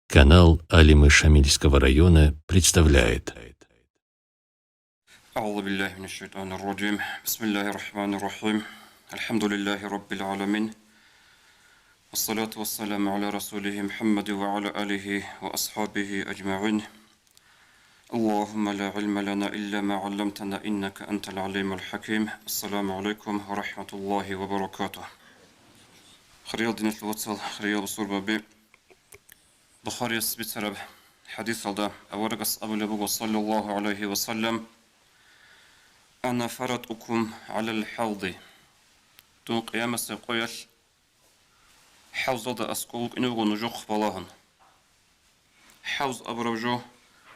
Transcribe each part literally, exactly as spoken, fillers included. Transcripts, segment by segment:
Канал Алимы Шамильского района представляет. أعوذ بالله من الشيطان الرجيم. بسم الله الرحمن الرحيم. الحمد لله رب العالمين. والصلاة والسلام على رسوله محمد وعلى آله وأصحابه أجمعين. اللهم لا علم لنا إلا ما علمتنا إنك أنت العليم الحكيم. السلام عليكم ورحمة الله وبركاته. Хириял диналъул вацал, хириял бусурбаби. Бухарияс бицараб хӀадисалда аварагас абулеб буго, саллаллагьу гӀалайгьи ва саллам: «Ана фаратӀукум гӀалал хӀавди». Дун къиямасеб къоялъ хӀавзалда аскӀов вукӀине вуго нужехъ балагьун. ХӀавз абураб жо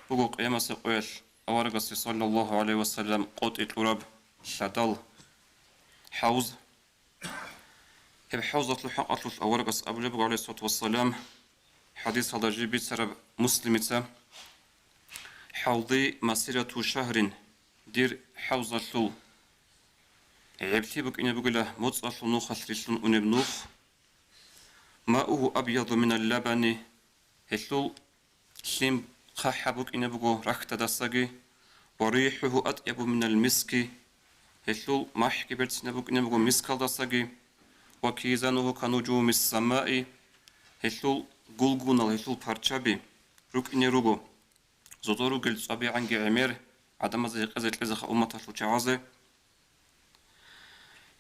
буго къиямасеб къоялъ аварагасе, саллаллагьу гӀалайгьи ва саллам, къотӀи кьураб лъадал хӀавз. Гьеб хӀавзалъул хӀакъалъулъ аварагас абулеб буго, гӀалайгьиссалату вассалам, хӀадисалда жиб бицараб Муслимица: «ХӀавди масирату шагьрин», дир хӀавзалъул гӀеблъи букӀине бугила моцӀалъул нухалъ рилълъун унеб нух. «Маугьу абъяду минал лабани», гьелъул лъим хъахӀаб букӀине буго рахьдадасаги, «ва рихӀугьу атӀябу минал миски», гьелъул махӀги берцинаб букӀине буго мискалдасаги, «ва кизанугьу канужумис самаи», гьелъул гулгунал, гьелъул парччаби рукӀине руго зодор ругел цӀвабигӀанги гӀемер гӀадамазе гьекъезе кьезеха умматалъул чагӀазе.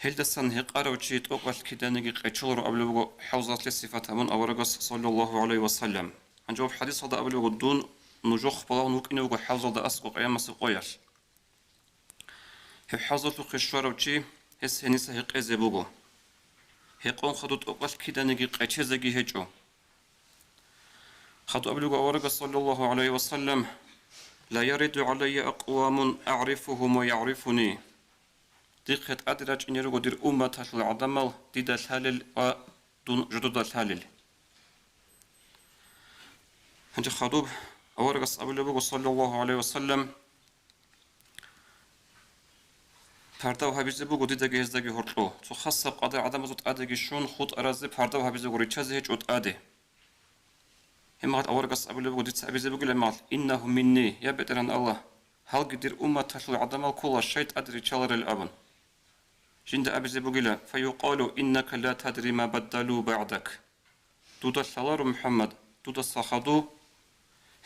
Гьелдасан гьекъарав чи тӀокӀалъ киданиги къечоларо абулеб буго хӀавзалъе сифат гьабун аварагас, саллаллагьу гӀалайгьи ва саллам. Гьанже гьаб хӀадисалда абулеб буго: «Дун нужехъ балагьун вукӀине вуго хӀавзалда аскӀов къиямасеб къоялъ». Гьеб хӀавзалъухъе щварав чи гьес гьениса гьекъезе буго. Гьекъон хадуб тӀокӀалъ киданиги къечезеги гьечӀо. Хадуб абулеб буго аварагас, саллаллагьу гӀалайгьи ва саллам: «Ла яриду гӀалайя акъвамун агӀрифугьум ва ягӀрифуни». Дихъе тӀаде рачӀине руго дир умматалъул гӀадамал дида лъалел ва дун жодода лъалел. Гьанже хадуб аварагас абулеб буго, саллаллагьу гӀалайгьи ва саллам, пардав гьабизе буго дидаги гьездаги гьоркьо. Цо хасаб къадар гӀадамазул тӀадеги щун, хутӀаразе пардав гьабизе буго, риччазе гьечӀо тӀаде. Гьеб мехалъ аварагас абулеб буго, дица абизе бугила гьеб мехалъ: «Иннагьу минни», я БетӀергьан Аллагь, гьалги дир умматалъул гӀадамал ккола, щай тӀаде риччаларел абун. Жинда абизе бугила: «Фаюкъалу иннака ла тадри ма баддалу багӀдак». Дуда лъаларо, МухӀаммад, дудаса хадуб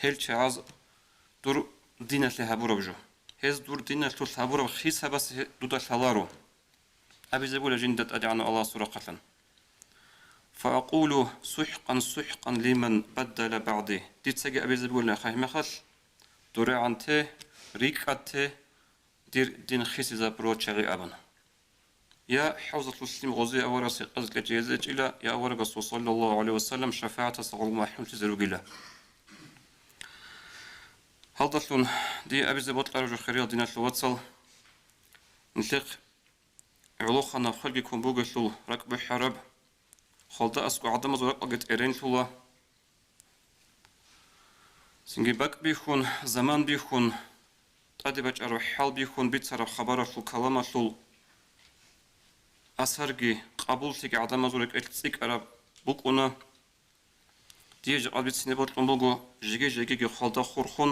гьел чагӀаз дур диналъе гьабураб жо. Гьез дур диналъулъ гьабураб хисабас гье-, дуда лъаларо. Абизе бугила жинда ТӀадегӀанав Аллагьасул рахъалъан: «Фаакъулу сухӀкъан, сухӀкъан лиман баддала багӀди». Дицаги абизе бугила гьеб мехалъ: «ДурегӀан те, рикӀкӀад те, дир дин хисизабурал чагӀи», – абун. Я хӀавзалъул лъим гъозие аварагас гьекъезе кьечӀила, я аварагасул, саллаллагьу гӀалайгьи ва саллам, шафагӀаталдаса гъолго махӀрумлъизе ругила. Гьалдалъун дие абизе бокьараб жо, хириял диналъул вацал, нилъехъ гӀолоханаб хвелги ккун бугелъул ракӀ бухӀараб, хвалда аскӀоб гӀадамазул ракӀалги тӀеренлъула. Цинги бакӀ бихьун, заман бихьун, тӀаде бачӀараб хӀал бихьун бицараб хабаралъул, каламалъул асарги къабуллъиги гӀадамазул рекӀелъ цӀикӀкӀараб букӀуна. Дие жакъа бицине бокьун буго жеги-жегиги хвалда хурхун,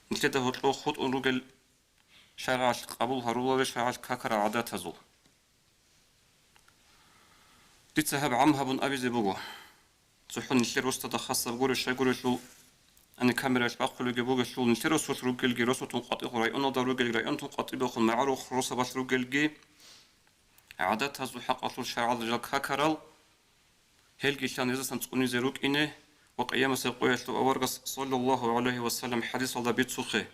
нилъеда гьоркьов хутӀун ругел шаргӀалъ къабул гьаруларел, шаргӀалъ какарал гӀадатазул. Дица гьаб гӀам гьабун абизе буго. ЦохӀо нилъер росдада хасаб гуреб, щай гурелъул, гьаниб камералъ бахъулебги бугелъул, нилъер росулъ ругелги, росулъун къватӀибехун, районалда ругелги, районтун къватӀибехун, магӀарухъ росабалъ ругелги, гӀадатазул хӀакъалъулъ шаргӀалда жал какарал, гьелги лъан гьезасан цӀунизе рукӀине ва къиямасеб къоялъул аварагас, саллаллагьу гӀалайгьи ва саллам, хӀадисалда бицухъе: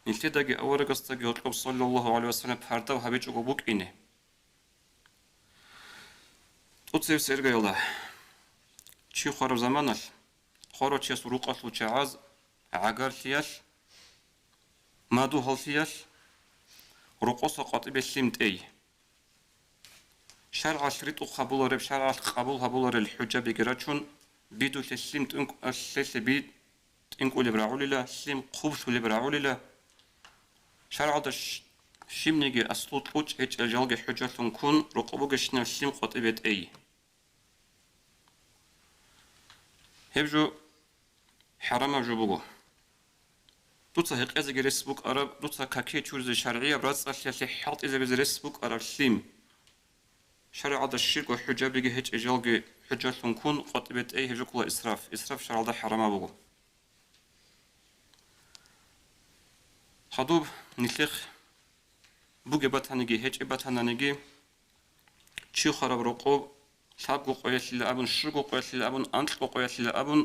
«Нилъедаги аварагасдаги гьоркьоб, саллаллагьу гӀалайгьи ва саллам, пардав гьабичӀого букӀине». ТӀоцебесеб иргаялда, чи хвараб заманалъ, хварав чиясул рукъалъул чагӀаз гӀагарлъиялъ, мадугьаллъиялъ, рокъоса къватӀибе лъим тӀей. ШаргӀалъ ритӀухъ гьабулареб, шаргӀалъ къабул гьабуларел хӀужабиги рачун, бидулъе лъим тӀункӀ-, лъелъе би тӀинкӀулеб рагӀулила, лъим хъублъулеб рагӀулила. ШаргӀалда щ-, щибниги аслу кьучӀ гьечӀел жалги хӀужалъун ккун, рокъоб бугебщинаб лъим къватӀибе тӀей. Гьеб жо хӀарамаб жо буго. Дуца гьекъезеги рес букӀараб, дуца какие чуризе шаргӀияб рацӀцӀалъиялъе хӀалтӀизабизе рес букӀараб лъим. ШаргӀалда щибго хӀужабиги гьечӀей жалги хӀужалъун ккун къватӀибе тӀей гьеб жо ккола исраф. Исраф шаргӀалда хӀарамаб буго. Хадуб нилъехъ бугеб батаниги, гьечӀеб батананиги, чи хвараб рокъоб лъабго къоялъила абун, щуго къоялъила абун, анкьго къоялъила абун,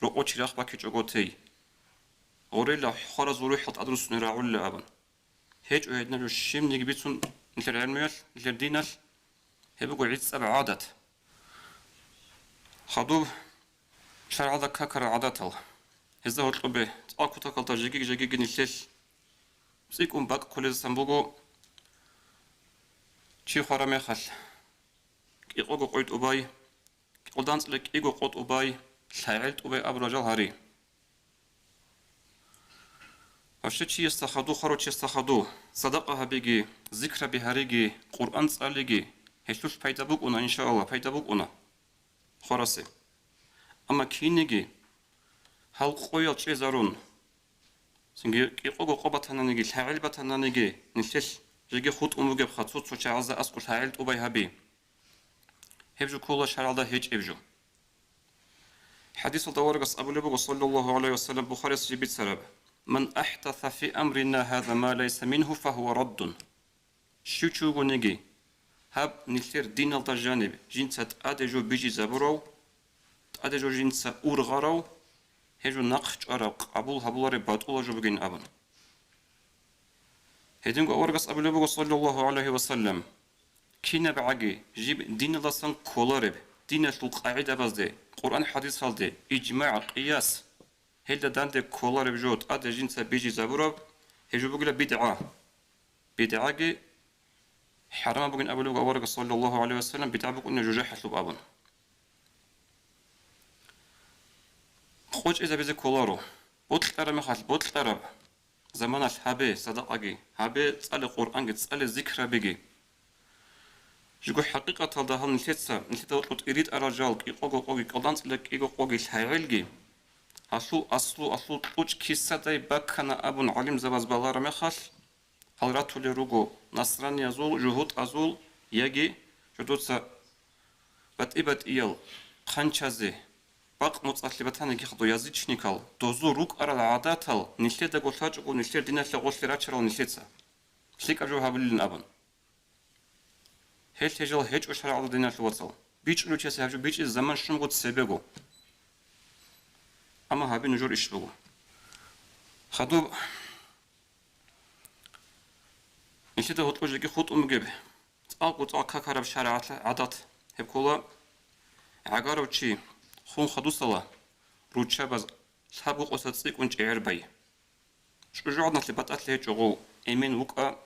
рокъов чирахъ бакичӀого тей. Гъорила хваразул рухӀал тӀадруссуни рагӀулила абун. ГьечӀо гьединаб жо щибниги бицун нилъер гӀелмуялъ, нилъер диналъ, гьеб буго гӀицӀаб гӀадат. Хадуб шаргӀалда какарал гӀадатал. Гьезда гьоркьобе цӀакъ кутакалда жеги-жегиги нилъелъ цӀикӀкӀун бакӀ кколезасан буго, чи хвараб мехалъ, кӀикъого къой тӀубай, кӀикъоялда анцӀила кӀиго къо тӀубай, лъагӀел тӀубай абурал жал гьари. Вообще чиясда хадув, хварав чиясда хадув, садакъа гьабиги, зикраби гьариги, Къуръан цӀалиги, гьелъулъ пайда букӀуна, иншааллагь, пайда букӀуна хварасе. Амма кинеги гьал къоял чӀезарун, цинги кӀикъого къо батананиги, лъагӀел батананиги, нилъелъ жеги хутӀун бугебха цо-цо чагӀазда аскӀоб лъагӀел тӀубай гьаби. Гьеб жо ккола шаргӀалда гьечӀеб жо. ХӀадисалда аварагас абулеб буго, саллаллагьу гӀалайгьи ва саллам, Бухарияс жиб бицараб: «Ман ахӀдаса фи амрина гьаза ма лайса мингьу, фагьува раддун». Щив чи вугониги, гьаб нилъер диналда жаниб жинца тӀаде жо бижизабурав, тӀаде жо жинца ургъарав, гьеб жо нахъ чӀвараб, къабул гьабулареб батӀулаб жо бугин абун. Гьединго аварагас абулеб буго, саллаллагьу гӀалайгьи ва саллам, кинабгӀаги жиб диналдасан кколареб, диналъул къагӀидабазде, Къуръан-хӀадисалде, ижмагӀ, къияс, гьелда данде кколареб жо тӀаде жинца бижизабураб, гьеб жо бугила бидгӀа. БидгӀаги хӀарамаб бугин абулеб буго аварагас, саллаллагьу гӀалайгьи ва саллам, бидгӀа букӀунеб жужахӀалъуб абун. КъочӀизабизе кколаро. Бокьараб мехалъ бокьараб заманалъ гьабе садакъаги, гьабе цӀале Къуръанги, цӀале зикрабиги. Жиго хӀакъикъаталда гьал нилъеца, нилъеда гьоркьоб тӀиритӀарал жал, кӀикъого къоги, кӀикъоялда анцӀила кӀиго къоги, лъагӀелги, гьалъул аслу, гьалъул кьучӀ кисадай баккана абун гӀалимзабаз балараб мехалъ, гьал ратулел руго насраниязул, жугьутӀазул яги жо дуца батӀи-батӀиял хъанчазе, бакъ муцӀалъе батаниги хадур язичникал, дозул рукӀарал гӀадатал нилъедаго лъачӀого нилъер диналъе гъорлъе рачарал нилъеца лъикӀаб жо гьабулилин абун. Гьелъ гьежал гьечӀо шаргӀалда диналъул вацал. БичӀчӀулев чиясе гьаб жо бичӀчӀизе заман щунго цебего. Амма гьабе нужер иш буго. Хадуб нилъеда гьоркьоб жеги хутӀун бугеб, цӀакъго цӀакъ какараб шаргӀалъ гӀадат гьеб ккола: гӀагарав чи хун хадусала, руччабаз лъабго къоса цӀикӀкӀун чӀегӀер бай. ЧӀужугӀаданалъе батӀалъи гьечӀо гъов, эмен вукӀа,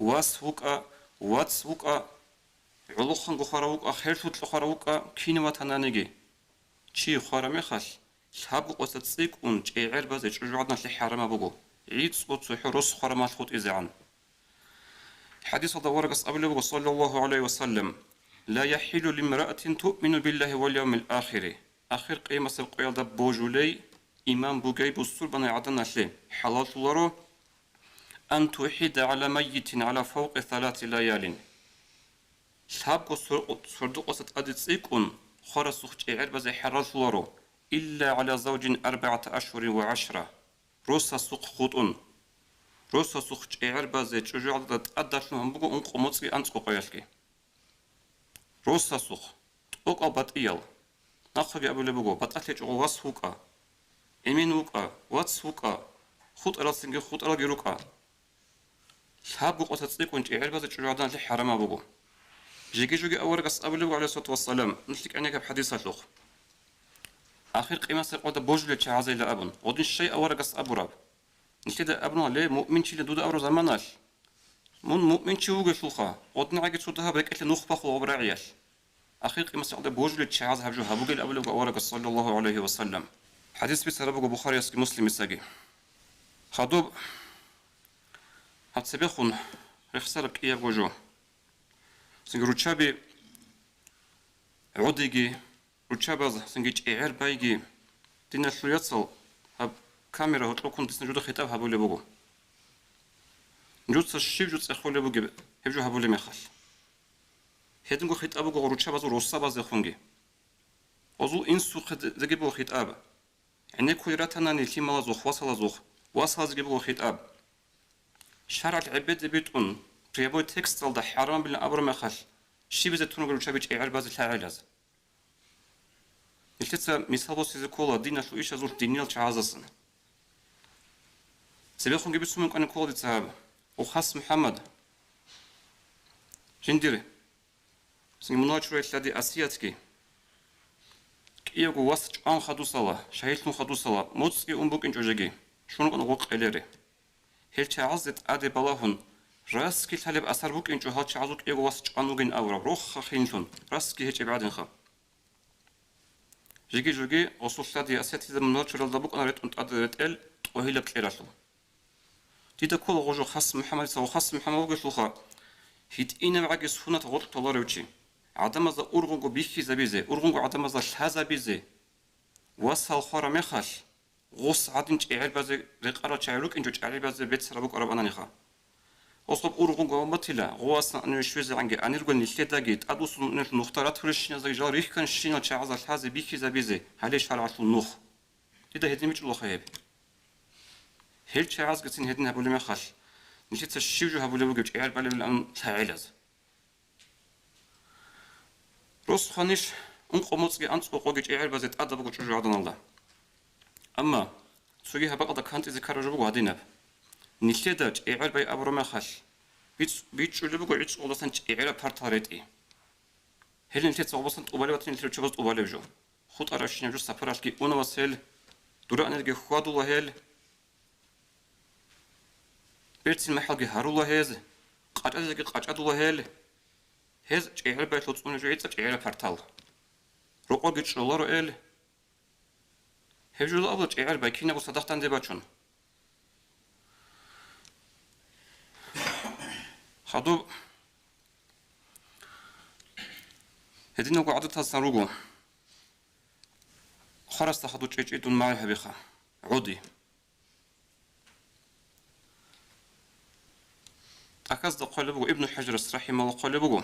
вас вукӀа, вац вукӀа, гӀолохъанго хварав вукӀа, херлъукьа хварав вукӀа, кинав ватананиги. Чи хвараб мехалъ, лъабго къоса цӀикӀкӀун чӀегӀер базе чӀужугӀаданалъе хӀарамаб буго, гӀицӀго цохӀо рос хвараб мехалъ хутӀизегӀан. ХӀадисалда аварагас абулеб буго, саллаллагьу гӀалайгьи ва саллам: «Ла яхӀиллу лимраатин туъмину биллагьи вал явмил ахири». Ахир къиямасеб къоялда божулей, иман бугей бусурбанай гӀаданалъе хӀалаллъуларо: «Ан тухӀида гӀала маййитин гӀала фавкъи саласи лаялин». Лъабго сордо-, сордо-къоса тӀаде цӀикӀкӀун хварасухъ чӀегӀер базе хӀалаллъуларо, илла гӀала завжин арбагӀата ашгьурин ва гӀашра, росасухъ хутӀун. Росасухъ чӀегӀер базе чӀужугӀаданалда тӀадалъун гьабун буго ункъо моцӀги анцӀго къоялъги. Росасухъ, тӀокӀал батӀиял. Нахъеги абулеб буго, батӀалъи гьечӀого вас вукӀа, эмен вукӀа, вац вукӀа, хутӀаралцинги хутӀаралги рукӀа. Лъабго къоса цӀикӀкӀун чӀегӀер базе чӀужугӀаданалъе хӀарамаб буго. Жеги-жоги аварагас абулеб буго, гӀалайгьиссалату вассалам, нилъ кӀанигаб хӀадисалъухъ: «Ахир къиямасеб къоялда божулел чагӀазейила», – абун. Гъодин щай аварагас абураб? Нилъеда абуна: «Ле, муъминчилан дуда абураб заманалъ, мун муъминчи вугелъулха, гъодинагӀаги цо дагьаб рекӀелъе нух бахъула гъоб рагӀиялъ». Ахир къимасалда божулел чагӀаз гьаб жо гьабугел абулеб аварагас, саллаллагьу гӀалайгьи ва саллам. ХӀадис бицараб буго Бухариясги Муслимицаги. Хадуб гьаб цебехун рехсараб кӀиябго жо. Цинги руччаби гӀодиги, руччабаз цинги чӀегӀер байги, Диналъул яцал, гьаб камера гьоркьоб ккун дица нужеда хитӀаб гьабулеб буго. Нужеца щиб жо цӀехолеб бугеб гьеб жо гьабулеб мехалъ? Гьединго хитӀаб буго руччабазул росабазехунги. Гьезул инсухъеги буго хитӀаб. ГӀенеккулел ратанани лъималазухъ, васалазухъ, васалазеги буго хитӀаб. ШаргӀалъ гӀебеде битӀун, прямой тексталда хӀарамабилан абураб мехалъ, щибизе тун руго руччаби чӀегӀер базе лъагӀелаз? Нилъеца мисал босизе ккола диналъул ишазулъ диниял чагӀаздасан. Цебехунги бицун букӀине ккола дица гьаб. Ухас МухӀаммад, жиндир Цинги мунагьал чураял лъади Асиятги, кӀиявго вас чӀван хадусала, шагьидлъун хадусала, моцӀги ун букӀинчӀо жеги, щун рукӀана гъоркь кьелере. Гьел чагӀазде тӀаде балагьун, расги лъалеб асар букӀинчӀо гьал чагӀазул кӀиявго вас чӀван вугин абураб, рохха хинлъун, расги гьечӀеб гӀадинха. Жеги-жоги гъосул лъади Асиятида мунагьал чуралда букӀана ретӀун тӀаде ретӀел тӀогьилаб кьералъул. Дида ккола гъожо хас МухӀаммадица ва хас МухӀаммад вугелъулха, гьитӀинабгӀаги сунат гъоркь толарев чи, гӀадамазда ургъунго бихьизабизе, ургъунго гӀадамазда лъазабизе, васал хвараб мехалъ, гъос гӀадин чӀегӀер базе рекъарал чагӀи рукӀинчӀо чӀегӀер базе бецараб букӀараб ананиха. Гъос гъаб ургъунго гьабун батила, гъовасан анив щвезегӀанги, анирго нилъедаги, тӀадвуссун унелъул нухда ратулещиназдаги жал рихьанщинал чагӀазда лъазе бихьизабизе гьале шаргӀалъул нух. Дида гьедин бичӀчӀулаха гьеб. Гьел чагӀазгицин гьедин гьабулеб мехалъ, нилъеца щиб жо гьабулеб бугеб чӀегӀер балебилан лъагӀелаз? Рос хванищ, ункъо моцӀги анцӀго къоги чӀегӀер базе тӀадаб буго чӀужугӀаданалда. Амма цоги гьаб бакӀалда кантӀизе ккараб жо буго гьадинаб. Нилъеда чӀегӀер бай абураб мехалъ, биц-, бичӀчӀулеб буго гӀицӀкъулдасан чӀегӀераб партал ретӀи. Гьел нилъеца гъобасан тӀубалеб батани, нилъер руччабаз тӀубалеб жо. ХутӀарабщинаб жо сапаралъги унавас гьел, дура-анирги хьвадула гьел, берцин махӀалги гьарула гьез, къачӀазеги къачӀадула гьел. Гьез чӀегӀер байлъул цӀуне жо гӀицӀаб чӀегӀераб партал. Рокъоги чӀоларо эл. Гьеб жо абула чӀегӀер бай кинабго садахъ данде бачун. Хадуб гьединабго гӀадаталсан руго. Хварасда хадуб чӀечӀи дун магӀи гьабиха. ГӀоди. ТӀахьазда хъвалеб буго, Ибну ХӀажарас рахӀимагьуллагь хъвалеб буго,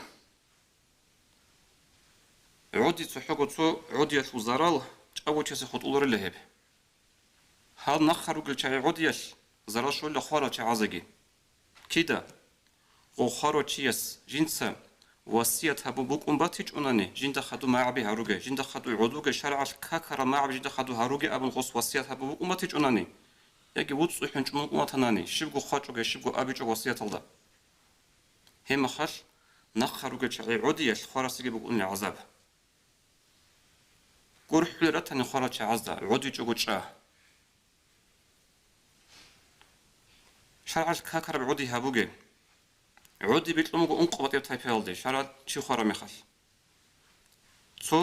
гӀоди цохӀого цо гӀодиялъул зарал чӀаго чиясе хутӀуларила гьеб. Гьал нахъа ругел чагӀи гӀодиялъ зарал щолила хварал чагӀазеги. Кида? Гъов хварав чияс жинца васият гьабун букӀун батичӀунани, жинда хадув магӀаби гьаруге, жинда хадув гӀодуге, шаргӀалъ какарал магӀаби жинда хадув гьаруге абун гъос васият гьабун букӀун батичӀунани, яги вуцӀцӀухӀун чӀумун ватанани, щибго хъвачӀого, щибго абичӀого васияталда. Гьеб мехалъ нахъа ругел чагӀи гӀодиялъ хварасеги букӀунила гӀазаб. ГурхӀулел ратани хварал чагӀазда, гӀодичӀого чӀа. ШаргӀалъ какараб гӀоди гьабуге. ГӀоди бикьун буго ункъо батӀияб тайпаялде, шаргӀалъ чи хвараб мехалъ. Цо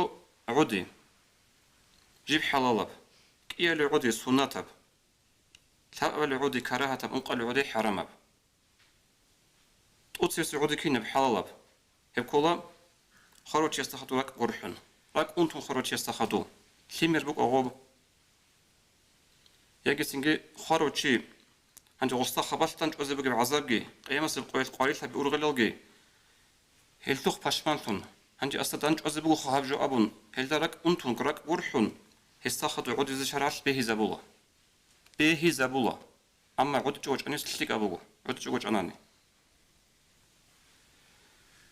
гӀоди, жиб хӀалалаб, кӀиялев гӀоди суннатаб, лъабабилев гӀоди карагьатаб, ункъабилев гӀоди хӀарамаб. ТӀоцебесеб гӀоди кинаб хӀалалаб? Гьеб ккола хварав чиясда хадув ракӀ гурхӀун, ракӀ унтун хварав чиясда хадув, лъимер букӀа гъоб. Яги цинги хварав чи, гьанже гъосда хабалъ дандчӀвазе бугеб гӀазабги, къиямасеб къоялъ къварилъаби ургъелалги, гьелъухъ пашманлъун, гьанже асда дандчӀвазе бугоха гьаб жо абун, гьелда ракӀ унтун, ракӀ гурхӀун, гьесда хадув гӀодизе шаргӀалъ бегьизабула. Бегьизабула. Амма гӀодичӀого чӀанилъ лъикӀаб буго, гӀодичӀого чӀанани.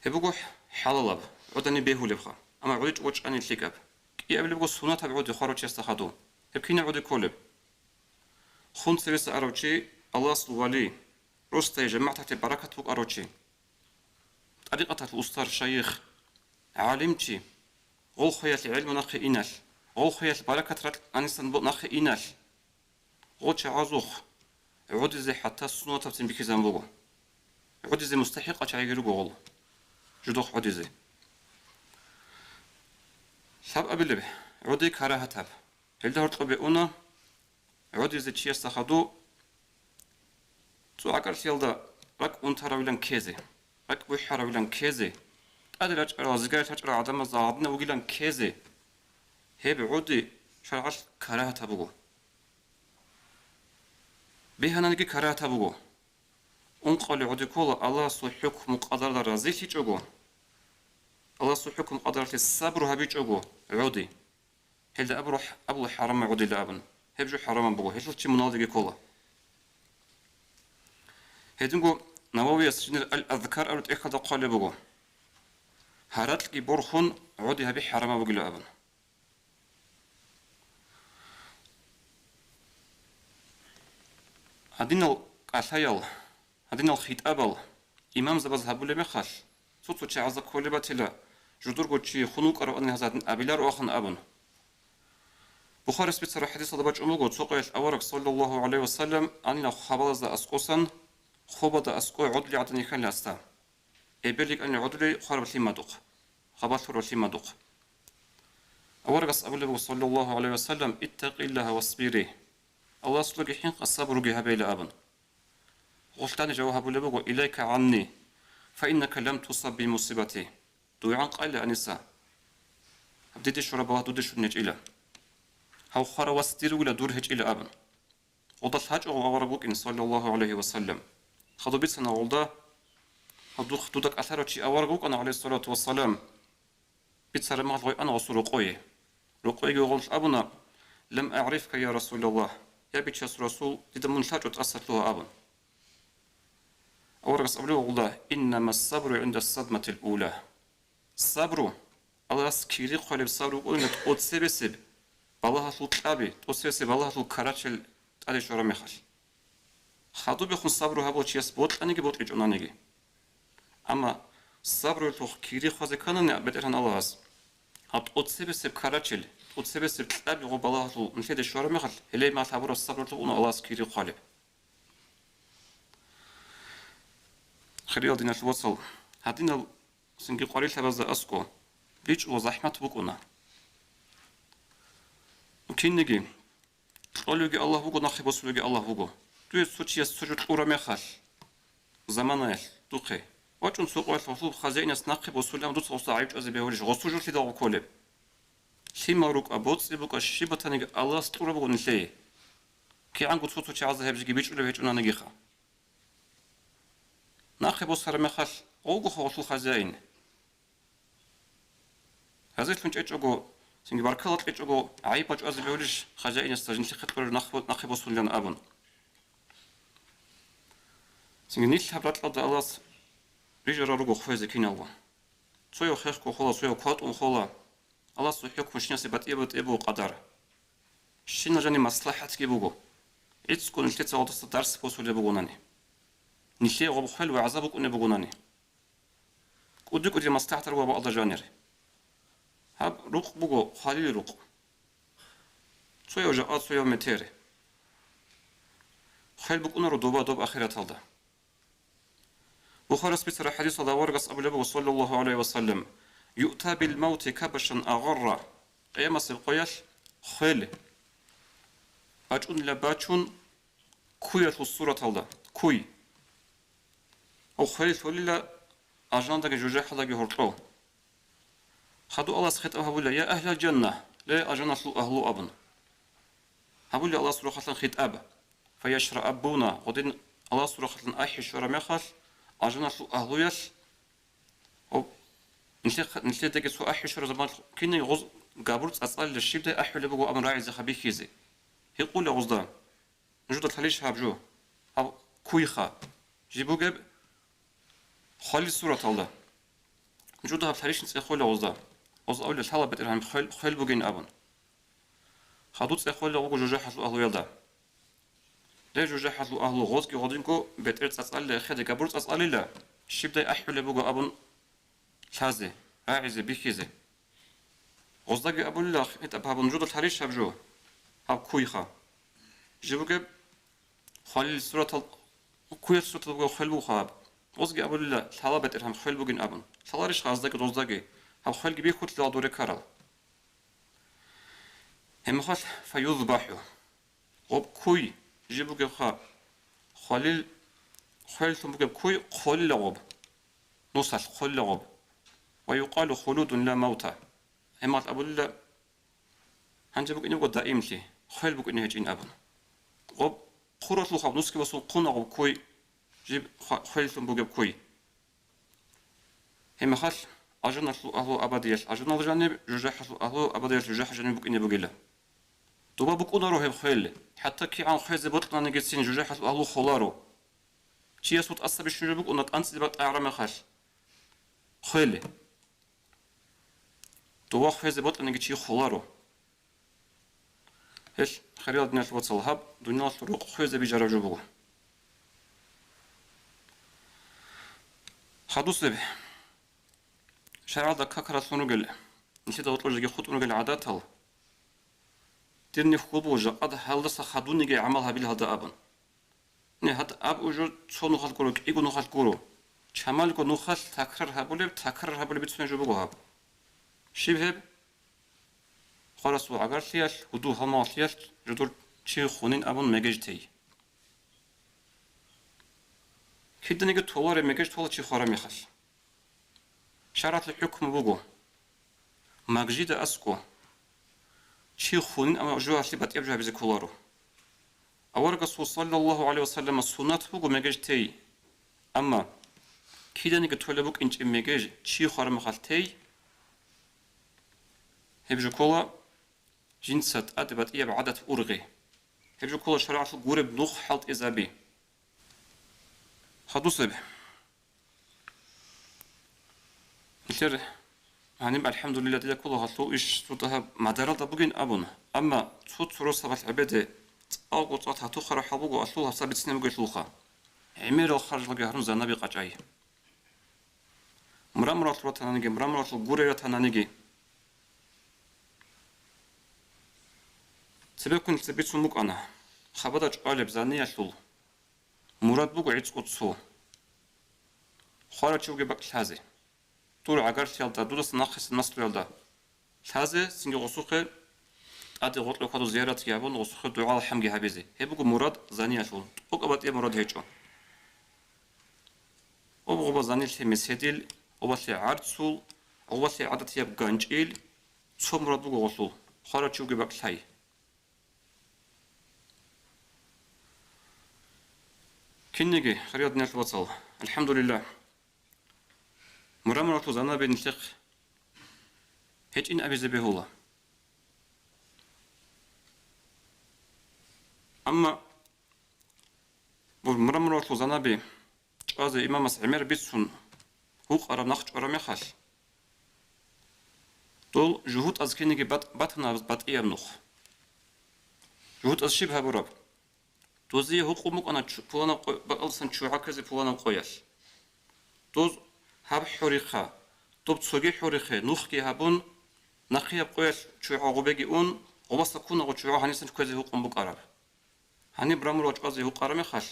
Гьеб буго хӀалалаб, гӀодани бегьулебха, амма гӀодичӀого чӀани лъикӀаб. КӀиабилеб буго суннатаб гӀоди хварав чиясда хадув. Гьеб кинаб гӀоди кколеб? Хун цевеса арав чи, Аллагьасул вали, росдае жамагӀаталъе баракат букӀарав чи, тӀарикъаталъул устар, шайих, гӀалимчи, гъол хвеялъ гӀелму нахъе иналъ, гъол хвеялъ баракат ракь анисан бо-, нахъе иналъ, гъо чагӀазухъ гӀодизе хӀатта суннатабцин бихьизабун буго. ГӀодизе мустахӀикъал чагӀиги руго гъол, жудухъ гӀодизе. Лъабабилеб гӀоди карагьатаб. Гьелда гьоркьобе уна гӀодизе чиясда хадув цо акӀалъиялда ракӀ унтаравилан ккезе, ракӀ бухӀаравилан ккезе, тӀаде рачӀарал, зигарет рачӀарал гӀадамазда гьадинав вугилан ккезе, гьеб гӀоди шаргӀалъ карагьатаб буго. Бегьананиги карагьатаб буго. Ункъали гӀоди ккола Аллагьасул хӀукму къадаралда разилъичӀого, Аллагьасул хӀукму къадаралъе сабру гьабичӀого гӀоди. Гьелда абура-, абула хӀарамаб гӀодила абун. Гьеб жо хӀарамаб буго, гьелъул чи муналдеги ккола. Гьединго Нававияс жиндир Ал-Азкар абураб тӀехьалда хъвалеб буго: гьаракьги борхун гӀоди гьаби хӀарамаб бугила абун. Гьадинал кӀалъаял, гьадинал хитӀабал имамзабаз гьабулеб мехалъ, цо-цо чагӀазда кколеб батила, жудурго чи хун вукӀаравани гьаз гьадин абилароаха абун. Бухарис бицараб хӀадисалда бачӀун буго, цо къоялъ авараг, саллаллагьу гӀалайгьи ва саллам, анила хабалазда аскӀосан, хобалда аскӀой гӀодулей гӀадин йихьана гьасда. Эбел йикӀанила гӀодулей хвараб лъимадухъ, хабалъ хураб лъимадухъ. Аварагас абулеб буго, саллаллагьу гӀалайгьи ва саллам: «Иттакъиллагьа васбири». Аллагьасулги хӀинкъа, сабруги гьабейила абун. Гъулъани жаваб гьабулеб буго: «Илайка гӀанни, фа иннака лам тусаб би мусибати». Дуе гӀанкъайила, Аниса. Гьаб диде щвараб балагь дуда щун гьечӀила. Гьав хварав вас дир вугила, дур гьечӀила абун. Гъудалъ гьачӀого авараг вукӀин, саллаллагьу гӀалайгьи ва саллам. Хадуб бицана гъулда, гьадухъ дуда кӀалъарав чи авараг вукӀана, гӀалайгьиссалату вассалам. Бицараб мехалъ гъой ана гъосул рокъое. Рокъойги гъолъ абуна: «Лам агӀрифка, я Расулаллагь, я Бичасул Расул, дида мун лъачӀо тӀаса лъугьа», – абун. Аварагас абулеб гъулда: «Иннама сабру гӀинда садматил ула». Сабру, Аллагьас кири хъвалеб сабру букӀунила тӀоцебесеб балагьалъул кьаби, тӀоцебесеб балагьалъул карачел тӀаде щвараб мехалъ. Хадубехун сабру гьабулев чияс бокьаниги бокьичӀонаниги. Амма сабруялъухъ кири хъвазе кканани БетӀергьан Аллагьас, гьаб тӀоцебесеб карачел, тӀоцебесеб кьаби гъоб балагьалъул нилъеде щвараб мехалъ, гьеле мехалъ гьабураб сабруялъухъ уна Аллагьас кири хъвалеб. Хириял диналъул вацал, гьадинал цинги къварилъабазда аскӀо, бичӀчӀула захӀмат букӀуна. Кинниги, кьолевги Аллагь вуго, нахъе босулевги Аллагь вуго. Дуе цо чияс цо жо кьураб мехалъ, заманаялъ, духъе, вачӀун цо къоялъ гъосул хазяинас нахъе босулев, дуца гъосда гӀайиб чӀвазе бегьулищ, гъосул жо лъидалго кколеб? Лъимал рукӀа, боцӀи букӀа, щиб батаниги Аллагьас кьураб буго нилъее. КигӀанго цо-цо чагӀазда гьеб жеги бичӀчӀулеб гьечӀонанигиха. Нахъе босараб мехалъ, гъовгоха гъолъул хазяин. Гьазилъун чӀечӀого, цинги баркала кьечӀого, гӀайиб бачӀвазе бегьулищ хазяинасда жинлъихъе кьураб нахъ-, нахъе босулилан абун. Цинги нилъ гьаб ракьалда Аллагьас рижарал руго хвезе киналго. Цояв хехго хола, цояв кватӀун хола. Аллагьасул хӀукму щинасе батӀияб-батӀияб буго къадар. Щинал жаниб маслахӀатги буго. ГӀицӀго нилъеца гъолдаса дарс босулеб бугонани. Нилъее гъоб хвел вагӀза букӀунеб бугонани. КӀуди-кӀудияб маслахӀатар ва бакӀалда жанир. Гьаб рукъ буго, хвалил рукъ. Цояв жакъа, цояв метер. Хвел букӀунаро доба доб ахираталда. Бухарис бицараб хӀадисалда аварагас абулеб буго, саллаллагьу гӀалайгьи ва саллам: «Юъта бил мавти кабшан агъарра». Къиямасеб къоялъ хвел бачӀунила бачун куялъул сураталда, куй. Гьав хвел лъолила ажандаги жужахӀалдаги гьоркьов. Хадуб Аллагьас хитӀаб гьабула: «Я агьлал жанна, ле, ажаналъул агьлу», – абун. Гьабула Аллагьасул рахъалъан хитӀаб. Фаяшраабуна, гъодин Аллагьасул рахъалъан ахӀи щвараб мехалъ, ажаналъул агьлуялъ, гьоб, нилъехъ-, нилъедаги цо ахӀи щвараб заманалъ кинай гъоз габур цӀацӀалила щибдай ахӀулеб буго абун рагӀизеха бихьизе. Гьикъула гъозда: «Нужда лъалищ гьаб жо? Гьаб куйха. Жиб бугеб хвалил сураталда. Нужда гьаб лъалищ цӀехола гъозда». Гъоз абула: «Лъала, БетӀергьан, хвел, хвел бугин», – абун. Хадуб цӀехола гъого жужахӀалъул агьлуялда. Ле, жужахӀалъул агьлу, гъозги гъодинго бетӀер цӀацӀалила, эхеде габур цӀацӀалила, щибдай ахӀулеб буго абун лъазе, рагӀизе, бихьизе. Гъоздаги абулила хитӀаб гьабун: «Нужда лъалищ гьаб жо? Гьаб куйха. Жиб бугеб хвалил суратал, куялъ суратал бугеб хвел бугоха гьаб». Гъозги абулила: «Лъала, БетӀергьан, хвел бугин», – абун. Лъаларищха гъоздаги доздаги? Гьаб хвелги бихьулъила дуре ккарал. Гьеб мехалъ фаюзбахӀу. Гъоб куй, жиб бугебха, хвалил, хвеллъун бугеб куй хъолила гъоб. Нусалъ хъолила гъоб. Ва юкъалу хулудун ла мавта. Гьеб мехалъ абулила: Гьанже букӀине буго даимлъи, хвел букӀине гьечӀин абун. Гъоб хъуралъул хаб нусги басун хъунагъуб ккуй, жиб хва-, хвеллъун бугеб ккуй. Гьеб мехалъ, алжаналъул агьлу абадиялъ алжаналда жаниб, жужахӀалъул агьлу абадиялъ жужахӀалда жаниб букӀине бугила. Доба букӀунаро гьеб хвел, хӀатта кигӀан хвезе бокьананигицин жужахӀалъул агьлу холаро. Чиясул тӀаса бищун жо букӀуна кӀанцӀизе батӀа гӀараб мехалъ. Хвел. Доба хвезе бокьаниги чи холаро. Гьелъ, хириял диналъул вацал, гьаб дуниялалъул рукъ хвезе бижараб жо буго. Хадусеб, шаргӀалда какаралъун ругел, нилъеда гьоркьор жеги хутӀун ругел гӀадатал, дир нихь хьул буго жакъа гьалдаса хадуниги гӀамал гьабил гьалда абун. Не, гьат аб жо цо нухалъ гуро, кӀиго нухалъ гуро. Чамалго нухалъ такрар гьабулеб, такрар гьабулеб бицунеб жо буго гьаб. Щиб гьеб? Хварасул гӀагарлъиялъ, гьудул-гьалмагълъиялъ жодор чи хунин абун мегеж тей. Киданиги толаре мегеж тола чи хвараб мехалъ. ШаргӀалъул хӀукму буго, мегежида аскӀо, чи хунин абун жо гьалъи батӀияб жо гьабизе кколаро. Аварагасул саллаллагьу гӀалайгьи ва саллама суннат буго мегеж тей, амма киданиги толеб букӀинчӀеб мегеж чи хвараб мехалъ тей, гьеб жо ккола жинца тӀаде батӀияб гӀадат ургъи. Гьеб жо ккола шаргӀалъул гуреб нух хӀалтӀизаби. Хадусеб. Нилъер гьаниб, алхӀамдулиллагь, дида ккола гьалъул иш цо дагьаб мадаралда бугин абун, амма цо-цо росабалъ гӀебеде цӀакъго-цӀакъ тату-хъара хӀал буго гьалъул гьабсагӀат бицине бугелъулха. ГӀемерал харжалги гьарун занаби къачӀай. Мурамуралъул ратананиги, мурамуралъул гурей ратананиги. Цебеккун нилъеца бицун букӀана, хабада чӀвалеб заниялъул мурад буго гӀицӀго цо. Хварав чи вугеб бакӀ лъазе. Дур гӀагарлъиялда, дудаса нахъисеб наслуялда лъазе, цинги гъосухъе тӀаде гъоркье хьвадур зияратги гьабун, гъосухъе дугӀа-алхӀамги гьабизе. Гьеб буго мурад заниялъул, тӀокӀаб батӀияб мурад гьечӀо. Гъоб-гъоба занилъе меседил, гъобалъе гӀарцул, гъобалъе гӀадатияб ганчӀил, цо мурад буго гъолъул, хварав чи вугеб бакӀ лъай. Кинниги, хириял диналъул вацал, алхӀамдулиллагь, мурамуралъул занаби нилъехъ гьечӀин абизе бегьула. Амма бур-, мурамуралъул занаби чӀвазе имамас гӀемер бицун гьукъараб нах чӀвараб мехалъ, дол жугьутӀаз кинеги бат-, батана батӀияб нух. ЖугьутӀаз щиб гьабураб? Дозие гьукъун букӀана чу-, пуланаб къо-, бакӀалдасан чу гӀаказе пуланаб къоялъ. Доз гьаб хӀорихъа, доб цоги хӀорихъе, нухги гьабун, нахъияб къоялъ чу гӀа гъубеги ун, гъобаса ккуна гъо чу гӀа гьанисан кквезе гьукъун букӀараб. Гьаниб мурамурал чӀвазе гьукъараб мехалъ,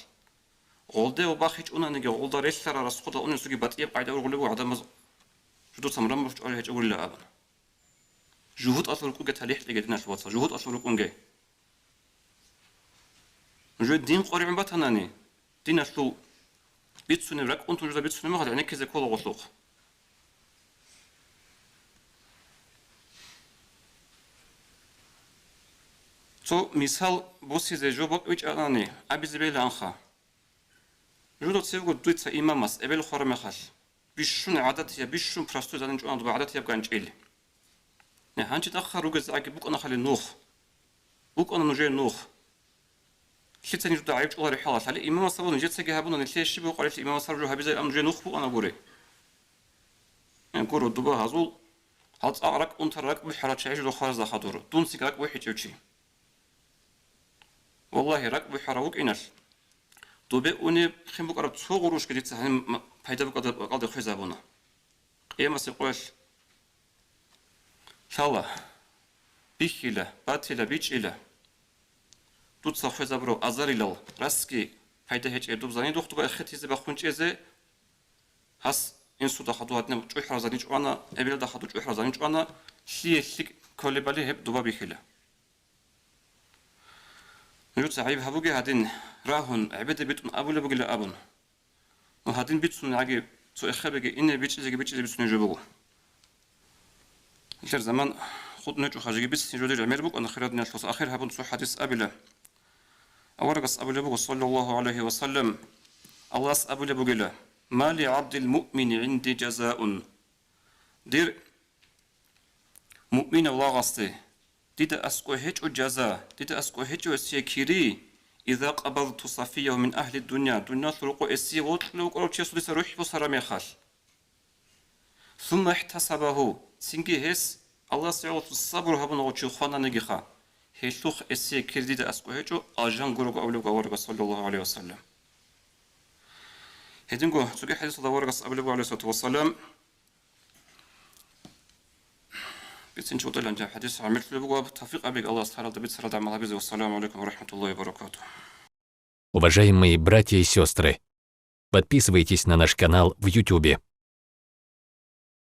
гъолде ва бахичӀунаниги гъолда релълъарал расходал унесуги батӀияб къайда ургъулеб буго гӀадамаз жудуца мурамурал чӀвалел гьечӀогурила абун. ЖугьутӀалъул рукӀунге талихӀ кьеге, диналъул вацал, жугьутӀалъул рукӀунге. Нужее дин къваригӀун батанани, диналъул бицунеб ракӀ унтун жуда бицунеб мехалъ гӀенеккизе ккола гъолъухъ. Цо мисал босизе жо бокьичӀанани абизе бегьилаанха. Жуда цевго дуца имамас эбел хвараб мехалъ, бищун гӀадатияб, бищун простой занин чӀвана дуба гӀадатияб ганчӀил. Не, гьанчи тӀахъа ругезаги букӀана хали нух. БукӀана нужее нух. Лъицани жуда гӀайиб чӀвалареб хӀалалъ, гьале имамас абун нижецаги гьабуна, нилъее щиб гьукъарелъи имамас гьаб жо гьабизайилан нужее нух букӀана гури. Э, гуро, дуба гьазул гьал цӀакъ ракӀ унтарал ракӀ бухӀарал чагӀи жо хваразда хадур, дунцин ракӀ бухӀичӀев чи. Валлагьи, ракӀ бухӀарав вукӀиналъ, добе унеб хин букӀараб цо гъурушги дица гьаниб ма-, пайда букӀалда-, бакӀалде хвезабуна. Къиямасеб къоялъ лъала, бихьила, батила, бичӀчӀила. Дуца хвезабураб азарилал расги пайда гьечӀеб дуб занидухъ дуба эхетизе бахъун чӀезе, гьас инсуда хадур гьадинаб чӀухӀараб зани чӀвана, эбелалда хадур чӀухӀараб зани чӀвана, лъие лъикӀ кколебали гьеб дуба бихьила. Нужеца гӀайиб гьабуге гьадин, рагьун, гӀебеде битӀун абулеб бугила абун. Ну, гьадин бицун гӀаги, цо эхебеги ине бичӀчӀизеги бичӀчӀизе бицунеб жо буго. Нилъер заман хутӀун гьечӀо, хажиги бицин жодир гӀемер букӀана, хирал диналъул вацал. Ахир гьабун цо хӀадис абила. Аварагас абулеб буго, саллаллагьу гӀалайгьи ва саллам, Аллагьас абулеб бугила: «Ма ли гӀабдил муъмини гӀинди жазаун». Дир муъминав лагъасде дида аскӀов гьечӀо жаза, дида аскӀов гьечӀо гьесие кири, иза къабазту сафиягьу мин агьли дунъя, дунялъул рокъов гьесие вокьулев вукӀарав чиясул дица рухӀ босараб мехалъ. Сумма ихтасабагьу, цинги гьес Аллагьас гӀоло сабур гьабуна гъов чи хвананигиха, гьелъухъ гьесие кири дида аскӀов гьечӀо, алжан гурого абулеб буго аварагас, саллаллагьу гӀалайгьи ва саллам. Гьединго цоги хӀадисалда аварагас абулеб буго, гӀалайгьиссалату вассалам, бицинчӀого тӀалъан жо хӀадис гӀемерлъулеб буго, тавфикъ гьабеги Аллагьас таралда бицаралда гӀамал гьабизе. Вассаламу гӀалайкум ва рахӀматуллагьи ва баракатугь. Уважаемые братья и сестры, подписывайтесь на наш канал в Ютубе.